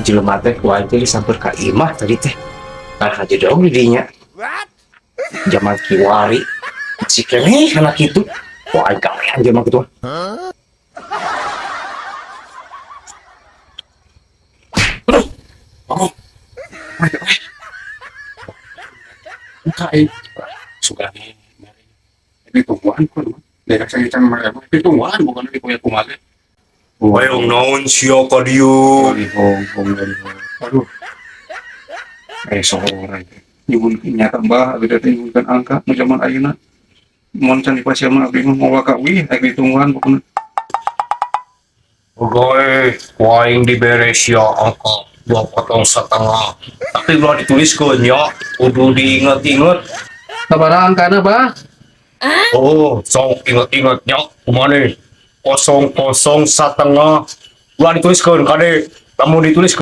Jelema teh ku aing teh disamper ka imah tadi teh. Kan aja dong di dinya. Zaman kiwari masih keneh anak itu. Wah, aing gawean jelema kitu mah. Aduh. Oh. Aduh. Kai suka ini tungguan kok daerah saya can mereka itu tungguan bukan di kuya kumage. Hoyong naon sia ka dieu? Hong hong hong, aduh, seorang nyebut nyata mbah abdi teh nyebutkan angka nu zaman ayeuna mun can dipasihan mah abdi mah moal kawin rek ditungguan pokona. Oke, aing dibere sia angka 2,5 potong. Tapi ulah dituliskeun ya, kudu diinget-inget. Sabaraha angkana, bah? Oh, sok inget-inget ya, kumaha? 00,5. Ulah dituliskeun kade. Lamun ditulis